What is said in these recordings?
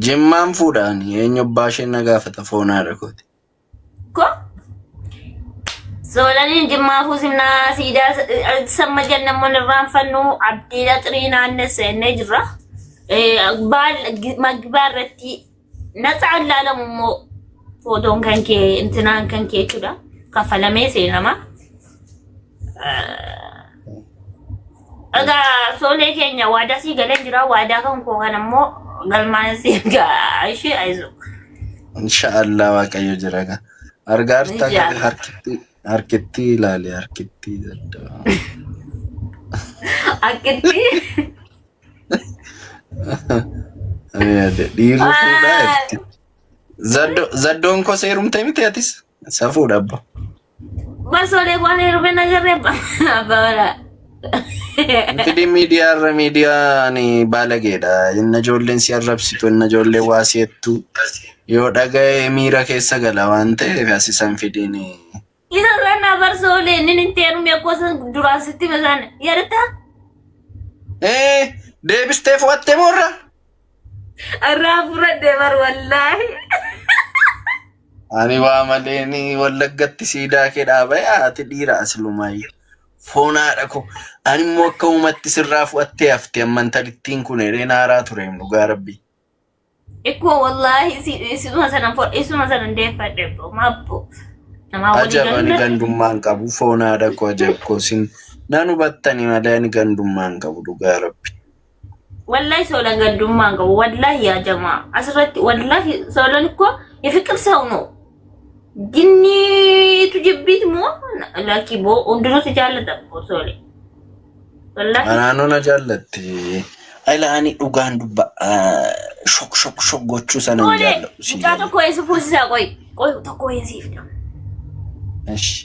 Jimmaan fuudha ani eenyu abbaa isheen na gaafata foon haadha kooti. Ko Soolaniin jimmaa fuusimnaa siidaa samma jennammoon irraanfannu abdiidha xirii naannessa jennee jirra. Baal magbaa irratti natsa ilaalamu immoo footoon kan kee intinaan kan kee jechuudha. Kaffalamee seenama. Egaa soolee keenya waadaa sii galee jira. Waadaa kan koo kan immoo galmaan sii gaa ishee ayizu. Inshaallah Waaqayyo jira gaa. Argaa jirta akka Inshaallah. harkitti harkitti ilaali harkitti dadhabaa. Akkitti. Dhiirri fuudhaa jirti. Zaddo zaddoon koo seerumtee miti atis? Safuudha abbo. Basolee waan heerumee na garree abbaa walaa. Inti miidiyaa irra miidiyaan baalageedha. Inna ijoolleen si arrabsitu, inna ijoolleen waa si jettu. Yoo dhaga'e miira keessa gala waan ta'eef as isan fidiin. Isa sana barsoolee inni hin heerumee gosa duraan sitti misaan yaadataa? Ee deebistee fu'attee moorra? Irraa fudhadhe bar wallaahi. Ani waa malee ni wallaggatti siidaa kee dhaabee ati dhiira aslumaayyu. Foon haadha koo. Ani immoo akka uumatti sirraa fu'attee hafte amma intalittiin kun jedhee naaraa tureem dhugaa rabbii. Ikkoo wallaahi isuma sanan fudhe isuma sanan deeffadhe mabbo. Namaa walii Ajab ani galuudha. gandummaa hin qabu foon haadha koo ajab koo sin nan hubattani malee ani gandummaa hin qabu dhugaa rabbi. Wallahi soolan gandummaa hin qabu. Wallahi yaa jamaa. Asirratti wallahi soolan እኮ የፍቅር ሰው ነው። Jinniitu jibbiit moo lakki boo hundinuu si jaallata boo soole. Wallahi. Anaanoo na jaallatti. Ayla ani dhugaan dubba shok shok shok gochuu sana hin Soole jaalladhu si mucaa galee. tokko eessa fuusisaa qoy qoy tokko eessa siif Eshi.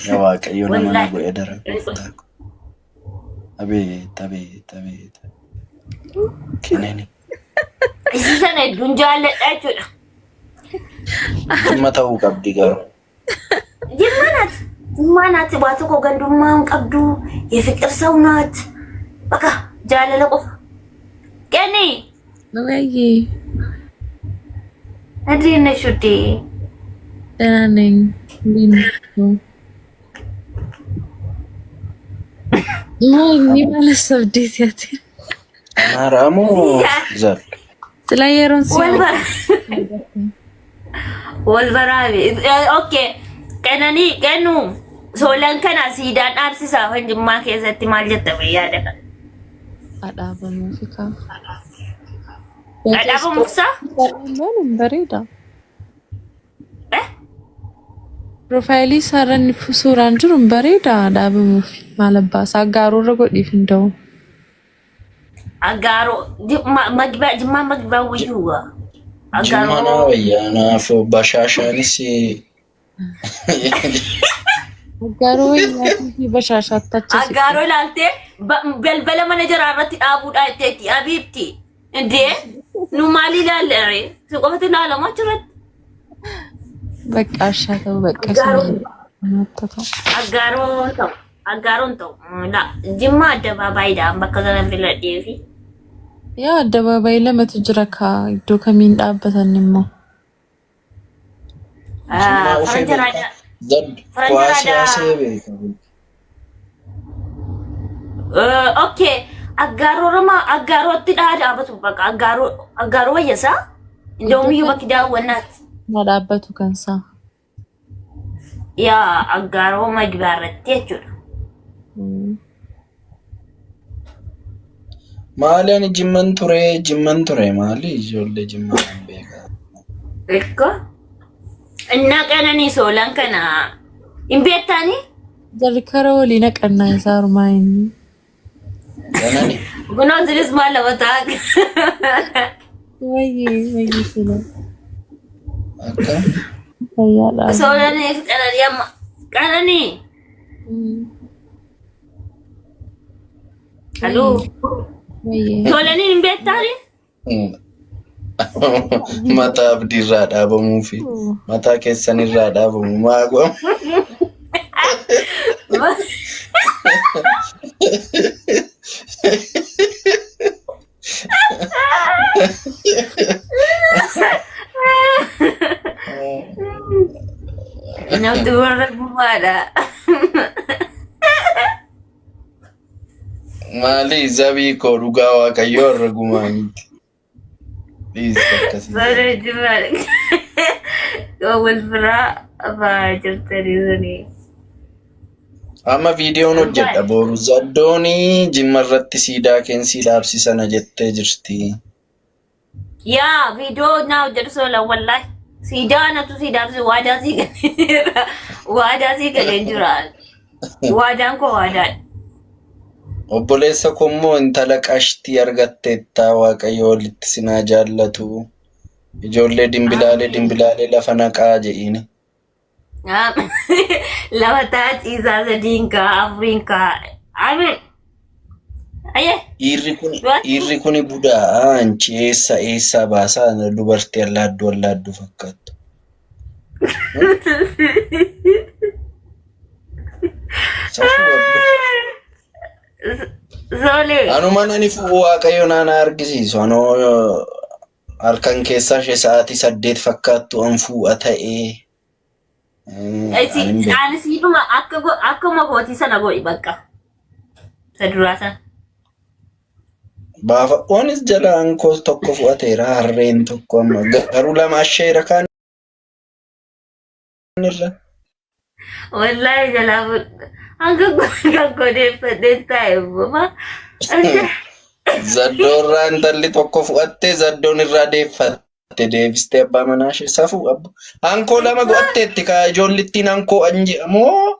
Yaa Waaqayyo nama na Wallahi. godhe dara gooftaa koo. Abeet abeet abeet. Keneni. Isii sana hedduun jaalladha jechuudha. Jimma ta'uu qabdi garuu. Jimma naat. Jimma naat waa tokko gandummaa hin qabdu. የፍቅር ሰው ናት። በቃ jaalala qofa. Kenni ወይዬ እንዴት ነሽ ውዴ? ደህና ነኝ። እንዴት ናችሁ? Maal ማለት ሰብዴት ያቴ Amaaraa moo zar? ስለ yeroon si Wal baraabe. Okay. Qananii qanu soolan kana siidaan dhaabsisaa kan jimmaa keessatti maal jetta yaada kana? Adhaabamuufi kaa. Dhadhaabamuufsaa? Barreeffamni bareeda. Eh? Piroofaayilii isaarra inni suuraan jiru hin bareeda dhaabamuufi. Maal abbaa aggaaroo irra godhiif hin ta'u. Aggaaroo magbaa jimmaa magbaa wayyuu Jimma naa aggaaroo wayyaa naaf bashaashaanis Aggaaroo wayyaa fi bashaashaatti achi siqe. Aggaaroo ilaaltee balbala mana jaraa irratti dhaabuudhaa jetteetti abiibti. Indee nu maal ilaalle ree? Si qofatu ilaalamu achirratti. Bakka ashaa ta'u bakka Aggaaroo sana ta'u. Aggaaroon ta'u aggaaroon ta'u la jimma addabaabaayidhaan bakka sana filadhee fi Yaa addabaabaayii lamatu jira kaa iddoo kamiin dhaabbatan immoo. Jimmaa ufee faranja beeka. raadaa Zad faranja kuwaasii raadaa haasee beeka. Okay aggaaroo rama aggaarootti dhaabatu bakka aggaaroo aggaaroo wayyasaa Iddoo indoomiyyuu kan bakki daawwannaatti na dhaabbatu kan isaa. Yaa aggaaroo magbaa irratti jechuudha. Maali ani jimman ture jimman ture maali ijoollee jimmaa nan beeka. Ikko innaa qananii soolan kana hin beektaanii? Jarri kara walii naqannaa isaa ormaa inni. Qanani Kunoo isinis maal lafa ta'a? Wayyee wayyee sila akka fayyaadha. Soolaniif qananii amma qananii. Haloo. Wayyee. Soolaniin hin beektaanii? Mataa abdiirraa dhaabamuu fi mataa keessanirraa dhaabamu maa godhamu. Namni warra gumaadha. Maali zabii koo dhugaa waaqayyoo irra gumaa miti. Dhiisi akkasii. Warra jimaadha. Wal biraa ba'aa jirtanii suni. Amma viidiyoon hojjedha boru zaddoonii jimma irratti siidaa keen sii dhaabsisana jettee jirti. Yaa viidiyoo naa hojjedhu sola wallaahi. Siidaa natu siidaa fi waadaa sii galee waadaa sii galee jira. Waadaan koo waadaadha. Obboleessa koo immoo intala qashtii argatteetta waaqayyo walitti sinaa jaallatu. Ijoollee dimbilaalee Amiin. dimbilaalee lafa naqaa jedhiini. Lama taa ciisaa sadiin kaa afuriin kaa. Amiin. Ayyee. Dhiirri kun dhiirri kun budaa anchi eessa eessaa baasaa dubartii allaadduu allaadduu fakkaattu. Safuu abbo. Zolee. Anuma nani fu'u waaqayyo naana argisiisu. Anoo halkan keessaa ishee sa'aatii 8 fakkaattu an fuudha ta'ee. Ani hin beeku. Ani siidhuma akka akkuma gootii sana godhi bakka. Isa duraa sana. Baafadhoonis jalaan koo tokko fu'ateera harreen tokko amma garuu lama asheera kaan irra. Wallaahi jalaa fudhu. Hanga kan godeeffadheen taa'e buma. Zaddoorraa intalli tokko fu'attee zaddoon irraa deeffatte deebistee abbaa manaa ishee safuu abbo. Hankoo lama godhatteetti kaa ijoollittiin hankoo an jedhamoo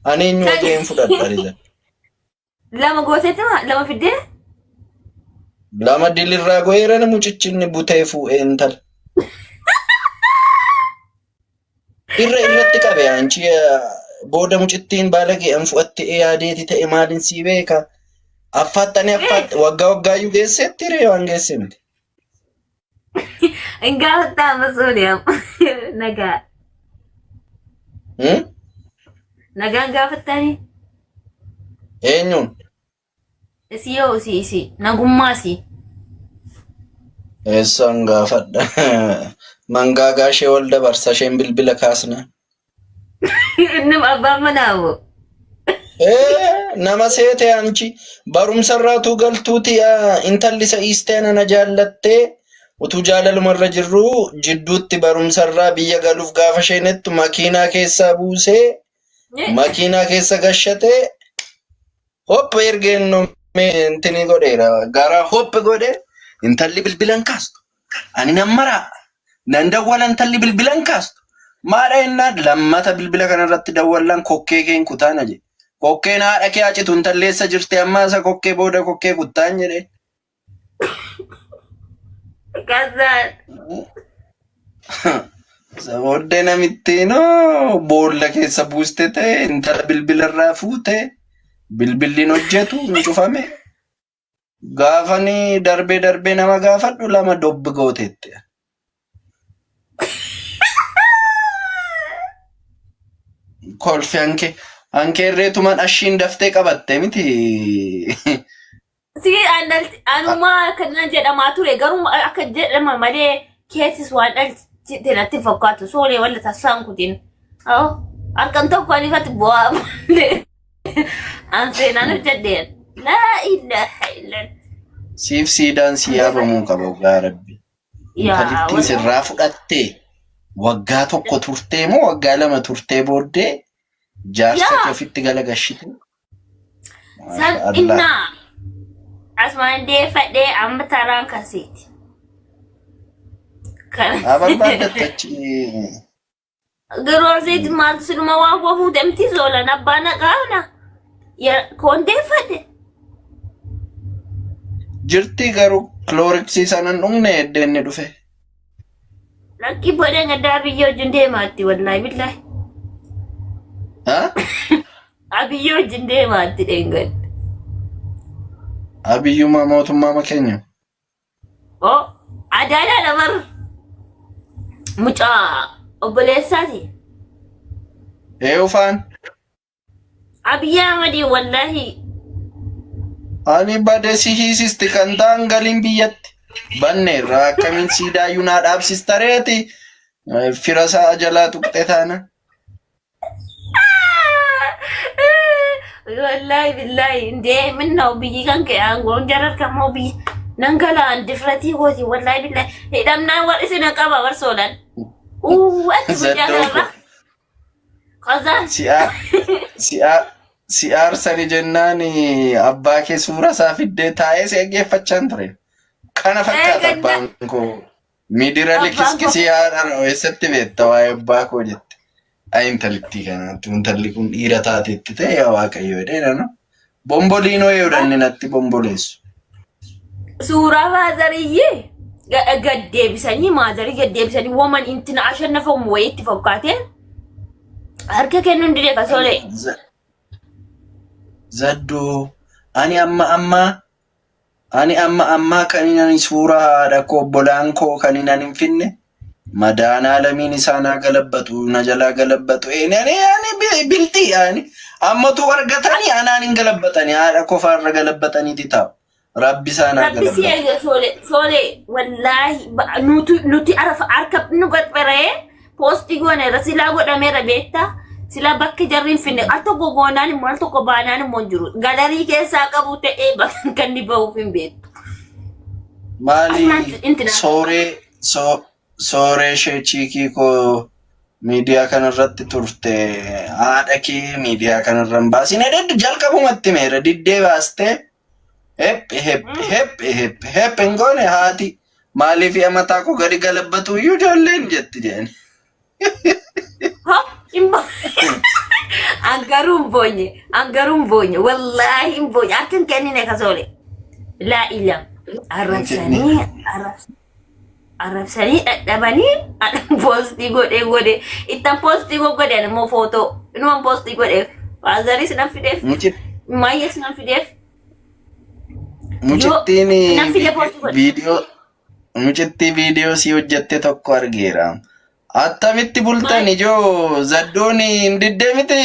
ani eenyu wajjin fudhadha riza. Lama gooteetti maa lama fiddee? Lama dilirraa go'eera mucichi inni butee fuudhee intala. Irra irratti qabe anchi booda mucittiin baalagee an fu'atte yaadeeti ta'e maalin sii beeka. Affaattanii affaatte waggaa waggaayyuu geesseetti ree waan geesse miti. Hin gaafattaa amma sooniyaam. Nagaa. Hmm? Nagaan gaafattanii? Eenyuun? Isii yoo isii isii nagummaa isii. Eessaan gaafadha. Mangaagaa ishee wal dabarsa isheen bilbila kaasna. Inni abbaan manaa moo? Ee, nama seete anchi barumsarraatuu galtuuti intalli isa dhiistee ana na jaallattee utuu jaalalumarra jirruu jidduutti barumsarraa biyya galuuf gaafa isheen jettu makiinaa keessaa buusee makiinaa keessa gashatee hoppa ergeen intini godheera gara hoppa godhe intalli bilbilan kaastu. Ani nan maraa. Nan dawwala intalli bilbila hin kaastu. Maadha jennaan lammata bilbila kanarratti dawwallaan kokkee keen kutaana jedhe. Kokkeen haadha kee haa citu intalli eessa jirti amma isa kokkee booda kokkee kuttaan jedhe. Kazaan. Isa booddee namittiinoo boolla keessa buuste ta'e intala bilbilarraa fuute bilbilli hin hojjetu hin cufame. Gaafani darbee darbee nama gaafadhu lama dobbi gooteetti. Kolfi hanke hankeerreetumaan ashiin daftee qabatte miti. Si anumaa akkana jedhamaa ture garuu akka jedhama malee keessis waan dhalchite natti hin fakkaatu soolee walla tassaan kutin. Harkan tokko anifatti bu'aa malee. An seenaan hojjedheen. Laa ilaaha illallah. Siif siidaan si yaabamuu qaba dhugaa rabbi. Yaa Intalittiin wallaahi. sirraa fudhattee waggaa tokko turtee moo waggaa lama turtee booddee jaarsa Yaa. kee ofitti galagashite. San Maasha Allah. innaa asumaan deeffadhee amma taraan kasiiti. Kan Haa barbaaddattu achi. Garuu asitti maaltu siluma waan koo fuute miti soolan abbaa naqaana. Koon deeffate. Jirti garuu kilooriksii sana hin dhugne eddee inni dhufe. Lakkii bodeen gaddaa biyya wajjin deemaatti wallaahi billaahi. Ha? Abiyyi wajjin deemaatti dheengadde. Abiyyuma mootummaa keenya. Oh, adaadhaa dabar mucaa obboleessaati. Eeyufaan Abiyyi Ahmadii wallaahi ani bade si hiisisti kan ta'an galiin biyyatti. Banneerra akkamiin siidaayyuu naa dhaabsista reeti fira isaa jalaa tuqxe taana. Wallaahi billaahi indee minnoo biyyi kan kee aangoon jarar kammoo biyyi nan galaan difratii kooti wallaahi billaahi hidhamnaan war isin qaba war soolan. Uu achi guyyaa Zaddoo kanarra koo qazaan si'a si'a si aarsani jennaan abbaa kee suura isaa fiddee taa'ee si dhaggeeffachaan ture. Kana fakkaata ganda abbaan koo. Midira abbaan koo likiskisii haadha eessatti beekta waa'ee abbaa koo jette. Ay intalittii kanaatti intalli kun dhiira taateetti ta'e yaa waaqayyo jedhee nana. Bomboliinoo yoo dhanni natti bomboleessu. Suuraa maazariyyee gad deebisanii maazarii gad deebisanii woman intina ashannafamu wayiitti fakkaatee harka kennuun didee kasoolee. Zaddoo ani amma amma Ani amma ammaa kanin ani suuraa haadha koo obbolaan koo kanin ani hin finne madaanaa lamiin isaa naa galabbatu na jalaa galabbatu ani ani ani bilxii ani ammatu argatanii anaan hin galabbatanii haadha kofaarra galabbataniiti taa'u rabbi isaa naa Rabbi si galabbatu. eege soole soole wallaahi nuti nuti arafa harka nu qarqaree poostii gooneerra silaa godhameera beektaa silaa bakki jarri hin finne al tokko goonaan immoo al tokko baanaan immoo hin jiru galarii keessaa qabu ta'ee bakka kan inni bahuuf hin beektu. Maali Asumaan intina sooree sooree ishee chiikii koo miidiyaa kanarratti turte haadha kee miidiyaa kanarra hin baasin ededdu jalqabumatti meera diddee baastee hephi hephi hephi hephi hephi hin goone haati maaliif mataa koo gadi galabbatu iyyuu ijoolleen jetti jedhani. Ha hin An garuu hin boonye an garuu hin boonye wallaahi hin boonye harka hin kennine kasoole laa ila arrabsanii arrabsanii. Arrabsanii dhadhabanii ani poostii godhee godhee ittan poostii godhe ani immoo footoo inuman poostii godhee faazaris nan fideef maayyees nan fideef yoo Mucittiin nan fide poostii godhe. viidiyoo mucittii viidiyoo si hojjette tokko argeera. Attamitti bultan Maal ijoo zaddoon hin diddee miti.